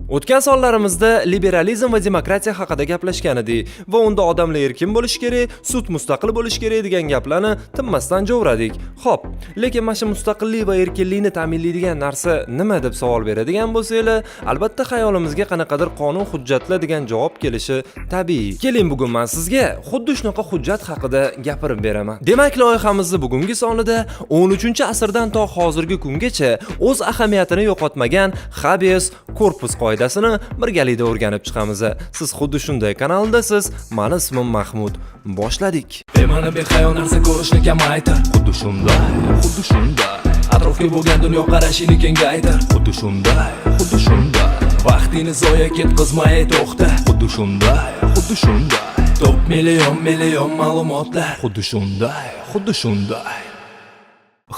O'tgan sonlarimizda liberalizm va demokratiya haqida gaplashgan edik va unda odamlar erkin bo'lishi kerak, sud mustaqil bo'lishi kerak degan gaplarni tinmasdan jovradik. Xo'p, lekin mana shu mustaqillik va erkinlikni ta'minlaydigan narsa nima deb savol beradigan bo'lsanglar, albatta xayolimizga qanaqadir qonun, hujjatlar degan javob kelishi tabiiy. Keling, bugun men sizga xuddi shunaqa hujjat haqida gapirib beraman. Demak, loyihamizni bugungi sonida 13-asrdan to hozirgi kungacha o'z ahamiyatini yo'qotmagan habeas corpus qoidasini birgalikda o'rganib chiqamiz. Siz xuddi shunday kanaldasiz. Mani ismim Mahmud. Boshladik. Bema'ni, behayo narsa ko'rishni kamaytir. Xuddi shunday, xuddi shunday. Atrofga bo'lgan dunyoqarashingni kengaytir. Xuddi shunday, xuddi shunday. Vaqtingni zoya ketqizmay to'xta. Xuddi shunday, xuddi shunday. Top million million ma'lumotlar. Xuddi shunday, xuddi shunday.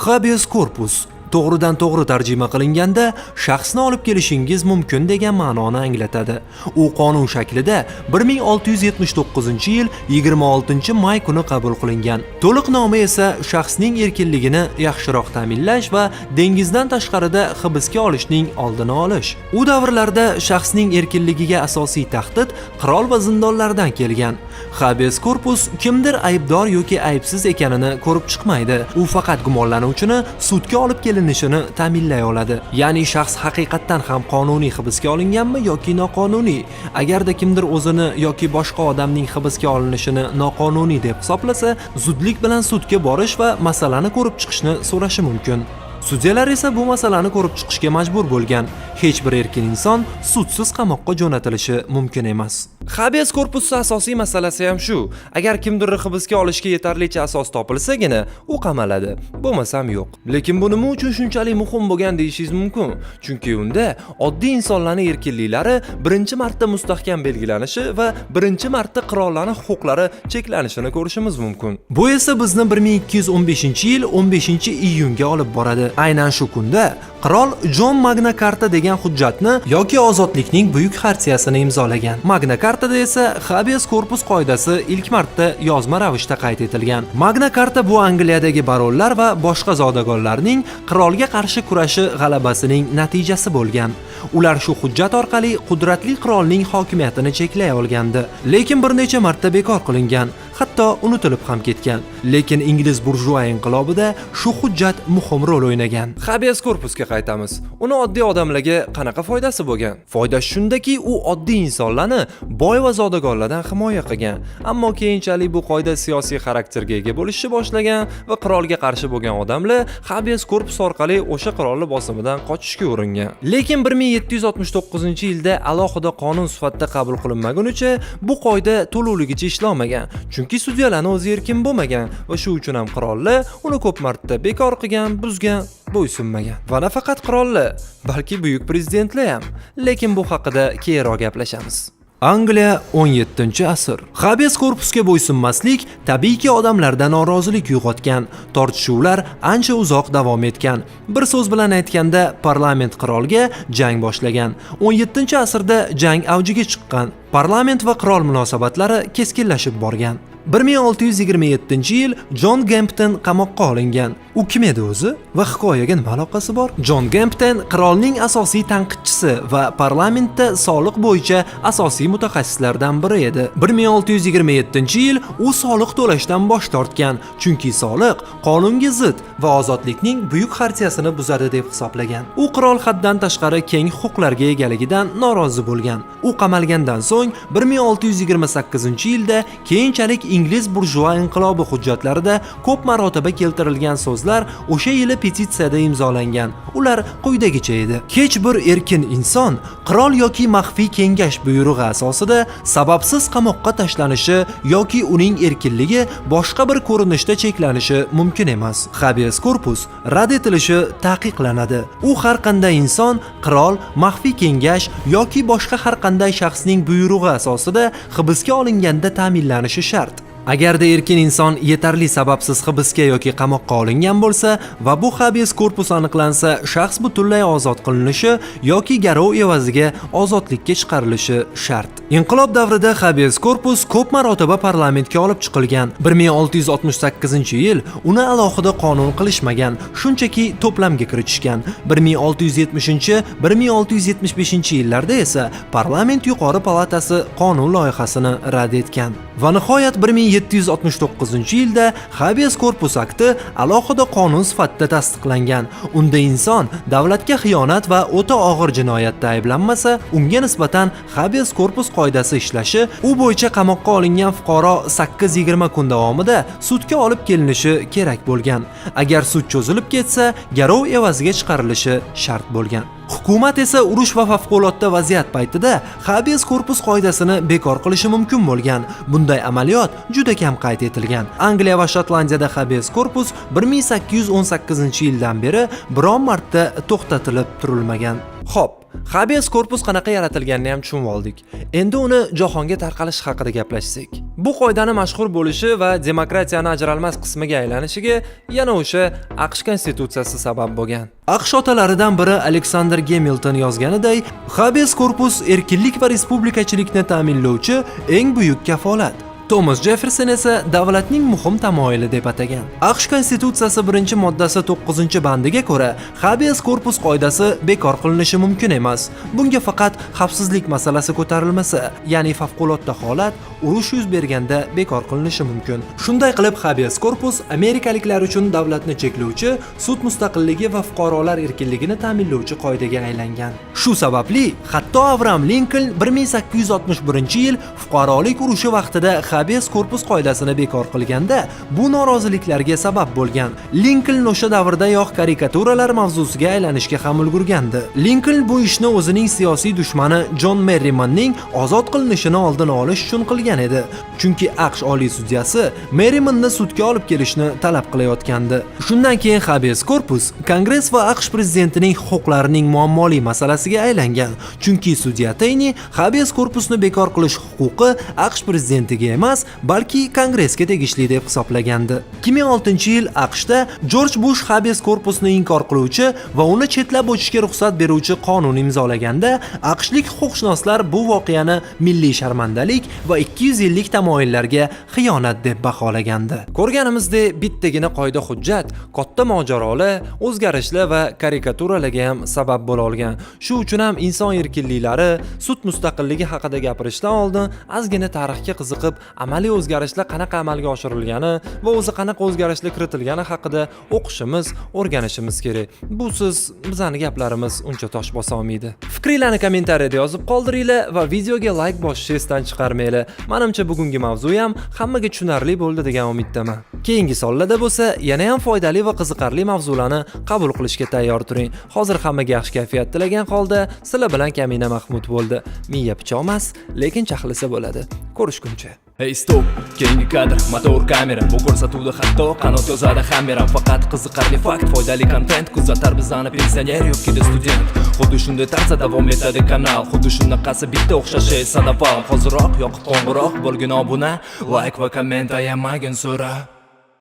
Habeas corpus to'g'ridan to'g'ri tarjima qilinganda shaxsni olib kelishingiz mumkin degan ma'noni anglatadi. U qonun shaklida 1679-yil 26 may kuni qabul qilingan. To'liq nomi esa shaxsning erkinligini yaxshiroq ta'minlash va dengizdan tashqarida hibsga olishning oldini olish. U davrlarda shaxsning erkinligiga asosiy tahdid qirol va zindonlardan kelgan. Habeas corpus kimdir aybdor yoki aybsiz ekanini ko'rib chiqmaydi. U faqat gumonlanuvchini sudga olib kelinishini ta'minlay oladi. Ya'ni shaxs haqiqatdan ham qonuniy hibsga olinganmi yoki noqonuniy. Agarda kimdir o'zini yoki boshqa odamning hibsga olinishini noqonuniy deb hisoblasa, zudlik bilan sudga borish va masalani ko'rib chiqishni so'rashi mumkin. Sudyalar esa bu masalani ko'rib chiqishga majbur bo'lgan. Hech bir erkin inson sudsiz qamoqqa jo'natilishi mumkin emas. Habeas corpus asosiy masalasi ham shu. Agar kimdir hibsga olishga yetarlicha asos topilsagina, u qamaladi. Bo'lmasam yo'q. Lekin bu nima uchun shunchalik muhim bo'lgan deyishingiz mumkin. Chunki unda oddiy insonlarning erkinliklari birinchi marta mustahkam belgilanishi va birinchi marta qirollarning huquqlari cheklanishini ko'rishimiz mumkin. Bu esa bizni 1215-yil 15-iyunga olib boradi. Aynan shu kunda qirol Jon Magna Carta degan hujjatni yoki ozodlikning buyuk xartiyasini imzolagan. Magna Cartada esa habeas corpus qoidasi ilk marta yozma ravishda qayd etilgan. Magna Carta bu Angliyadagi baronlar va boshqa zodagonlarning qirolga qarshi kurashi g'alabasining natijasi bo'lgan. Ular shu hujjat orqali qudratli qirolning hokimiyatini cheklay olgandi. Lekin bir necha marta bekor qilingan, hatto unutilib ham ketgan. Lekin ingliz burjua inqilobida shu hujjat muhim rol o'ynagan. Habeas corpusga qaytamiz. Uni oddiy odamlarga qanaqa foydasi bo'lgan? Foyda shundaki, u oddiy insonlarni boy va zodagonlardan himoya qilgan. Ammo keyinchalik bu qoida siyosiy xarakterga ega bo'lishni boshlagan va qirolga qarshi bo'lgan odamlar habeas corpus orqali o'sha qirolni bosimidan qochishga uringan. Lekin 1769-yilda alohida qonun sifatida qabul qilinmagunicha bu qoida to'lovligicha ishlolmagan. Chunki sudyalarning o'zi erkin bo'lmagan va shu uchun ham qirollar uni ko'p marta bekor qilgan, buzgan, bo'ysunmagan. Va nafaqat qirollar, balki buyuk prezidentlar ham. Lekin bu haqida keyinroq gaplashamiz. Angliya, 17-asr. Habeas corpusga bo'ysunmaslik tabiiyki odamlarda norozilik uyg'otgan. Tortishuvlar ancha uzoq davom etgan. Bir so'z bilan aytganda, parlament qirolga jang boshlagan. 17-asrda jang avjiga chiqqan. Parlament va qirol munosabatlari keskinlashib borgan. 1627-yil Jon Gempton qamoqqa olingan. U kim edi o'zi va hikoyaga nima aloqasi bor? Jon Gempton qirolning asosiy tanqidchisi va parlamentda soliq bo'yicha asosiy mutaxassislardan biri edi. 1627-yil u soliq to'lashdan bosh tortgan, chunki soliq qonunga zid va ozodlikning buyuk xartiyasini buzadi deb hisoblagan. U qirol haddan tashqari keng huquqlarga egaligidan norozi bo'lgan. U qamalgandan so'ng 1628-yilda keyinchalik ingliz burjua inqilobi hujjatlarida ko'p marotaba keltirilgan so'zlar o'sha yili petitsiyada imzolangan. Ular quyidagicha edi: Hech bir erkin inson qirol yoki maxfiy kengash buyrug'i asosida sababsiz qamoqqa tashlanishi yoki uning erkinligi boshqa bir ko'rinishda cheklanishi mumkin emas. Habeas corpus rad etilishi taqiqlanadi. U har qanday inson qirol, maxfiy kengash yoki boshqa har qanday shaxsning buyrug'i asosida hibsga olinganda ta'minlanishi shart. Agarda erkin inson yetarli sababsiz hibsga yoki qamoqqa olingan bo'lsa va bu habeas corpus aniqlansa, shaxs butunlay ozod qilinishi yoki garov evaziga ozodlikka chiqarilishi shart. Inqilob davrida habeas corpus ko'p marotaba parlamentga olib chiqilgan. 1668-yil uni alohida qonun qilishmagan, shunchaki to'plamga kiritishgan. 1670-1675 yillarda esa parlament yuqori palatasi qonun loyihasini rad etgan. Va nihoyat 1769-yilda habeas corpus akti alohida qonun sifatida tasdiqlangan. Unda inson davlatga xiyonat va o'ta og'ir jinoyatda ayblanmasa, unga nisbatan habeas corpus qoidasi ishlashi, u bo'yicha qamoqqa olingan fuqaro 8-20 kun davomida sudga olib kelinishi kerak bo'lgan. Agar sud cho'zilib ketsa, garov evaziga chiqarilishi shart bo'lgan. Hukumat esa urush va favqulodda vaziyat paytida habeas corpus qoidasini bekor qilishi mumkin bo'lgan. Bunday amaliyot juda kam qayd etilgan. Angliya va Shotlandiyada habeas corpus 1818-yildan beri biron marta to'xtatilib turilmagan. Xo'p, habeas corpus qanaqa yaratilganini ham tushunib oldik. Endi uni jahonga tarqalishi haqida gaplashsak. Bu qoidani mashhur bo'lishi va demokratiyani ajralmas qismiga aylanishiga yana o'sha AQSh konstitutsiyasi sabab bo'lgan. AQSh otalaridan biri Aleksander Gemilton yozganiday, habeas corpus erkinlik va respublikachilikni ta'minlovchi eng buyuk kafolat. Tomas Jefferson esa davlatning muhim tamoyili deb atagan. AQSh konstitutsiyasi birinchi moddasi 9-bandiga ko'ra, habeas corpus qoidasi bekor qilinishi mumkin emas. Bunga faqat xavfsizlik masalasi ko'tarilmasa, ya'ni favqulodda holat, urush yuz berganda bekor qilinishi mumkin. Shunday qilib, habeas corpus amerikaliklar uchun davlatni cheklovchi, sud mustaqilligi va fuqarolar erkinligini ta'minlovchi qoidaga aylangan. Shu sababli hatto Avraam Linkoln 1861-yil fuqarolik urushi vaqtida habeas corpus qoidasini bekor qilganda, bu noroziliklarga sabab bo'lgan. Linkoln o'sha davrdayoq karikaturalar mavzusiga aylanishga ham ulgurgandi. Linkoln bu ishni o'zining siyosiy dushmani Jon Merrimanning ozod qilinishini oldini olish uchun qilgan edi. Chunki AQSh oliy sudyasi Merrimanni sudga olib kelishni talab qilayotgandi. Shundan keyin habeas corpus Kongress va AQSh prezidentining huquqlarining muammoli masalasiga aylangan. Chunki sudya Teyni habeas corpusni bekor qilish huquqi AQSh prezidentiga emas, balki Kongressga tegishli deb hisoblagandi. 2006-yil AQShda Jorj Bush habeas corpusni inkor qiluvchi va uni chetlab o'tishga ruxsat beruvchi qonun imzolaganda, AQShlik huquqshunoslar bu voqeani milliy sharmandalik va 200 yillik tamoyillarga xiyonat deb baholagandi. Ko'rganimizdek, bittagina qoida hujjat katta mojarolar, o'zgarishlar va karikaturalarga ham sabab bo'la olgan. Shu uchun ham inson erkinliklari, sud mustaqilligi haqida gapirishdan oldin ozgina tarixga qiziqib, amaliy o'zgarishlar qanaqa amalga oshirilgani va o'zi qanaqa o'zgarishlar kiritilgani haqida o'qishimiz, o'rganishimiz kerak. Busiz bizani gaplarimiz uncha tosh bosa olmaydi. Fikringlarni kommentariyada yozib qoldiringlar va videoga layk bosishni esdan chiqarmanglar. Manimcha, bugungi mavzu ham hammaga tushunarli bo'ldi degan umiddaman. Keyingi sonlarda bo'lsa yana ham foydali va qiziqarli mavzularni qabul qilishga tayyor turing. Hozir hammaga yaxshi kayfiyat tilagan holda sizlar bilan Kamina Mahmud bo'ldi. Miya pichoq emas, lekin chaxlasa bo'ladi. Ko'rishguncha. Hey, stop, keyingi kadr, motor, kamera. Bu ko'rsatuvda hatto qanot yozadi hameram. Faqat qiziqarli fakt, foydali kontent. Kuzatar bizani pensioner yoki student. Xuddi shunday tarzda davom etadi kanal. Xuddi shunaqasi bitta o'xshashi sanafal. Hoziroq yoqib qo'ng'iroq, bo'lgin obuna. Like va komment ayamagin so'ra.